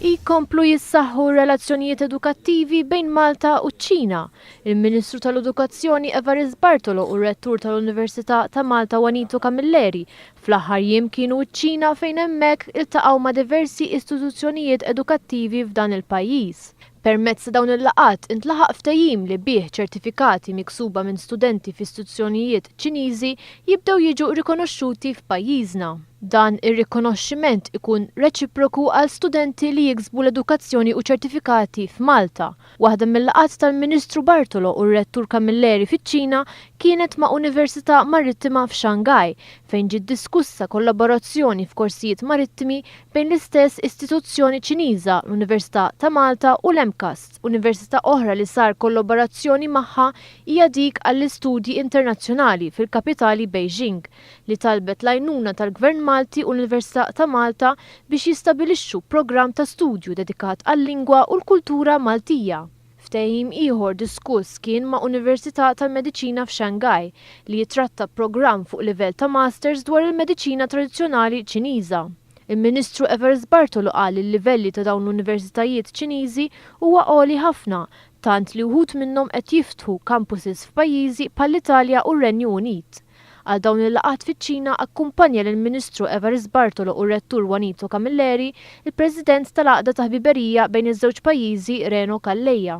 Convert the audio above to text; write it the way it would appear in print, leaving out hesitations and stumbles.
Ikomplu jissaħħu r-relazzjonijiet edukattivi bejn Malta u ċ-Ċina. Il-Ministru tal-Edukazzjoni Evarist Bartolo u r-Rettur tal-Università ta' Malta Juanito Camilleri fl-aħħar jiem kienu ċ-Ċina fejn hemmhekk iltaqgħu ma' diversi istituzzjonijiet edukattivi f'dan il-pajjiż. Permezz ta' dawn il-laqgħat intlaħaq ftehim li bih ċertifikati miksuba minn studenti f'istituzzjonijiet Ċiniżi jibdew jiġu rikonoxxuti f'pajjiżna. Dan ir-rikonoxximent ikun reċiproku għal studenti li jiksbu l-edukazzjoni u ċertifikati f'Malta. Waħda mil-laqgħat tal-Ministru Bartolo u r-Rettur Camilleri fiċ-Ċina kienet ma' Università Marittima f'Shanghai fejn ġiet diskussa kollaborazzjoni f'korsijiet marittimi bejn l-istess istituzzjoni Ċiniża, l-Università ta' Malta u l-MCAST. Università oħra li sar kollaborazzjoni magħha hija dik għall-Istudji Internazzjonali fil-kapitali Beijing, li talbet l-għajnuna tal-Gvern Malti u l-Università ta' Malta biex jistabilixxu programm ta' studju dedikat għal-lingwa u l-kultura Maltija. Ftehim ieħor diskuss kien ma' Università tal-Mediċina f'Shanghai li jitratta programm fuq livell ta' Masters dwar il-mediċina tradizzjonali Ċiniża. Il-Ministru Evarist Bartolo qal li l-livelli ta' dawn l-universitajiet Ċiniżi huwa għoli ħafna tant li wħud minnhom qed jiftħu campuses f'pajjiżi bħall-Italja u r-Renju Unit. Għal dawn il-laqgħat fiċ-Ċina akkumpanja lill-Ministru Evarist Bartolo u r-Rettur Juanito Camilleri, il-President tal-Għaqda ta' Ħbiberija bejn iż-żewġ pajjiżi Reno Calleja.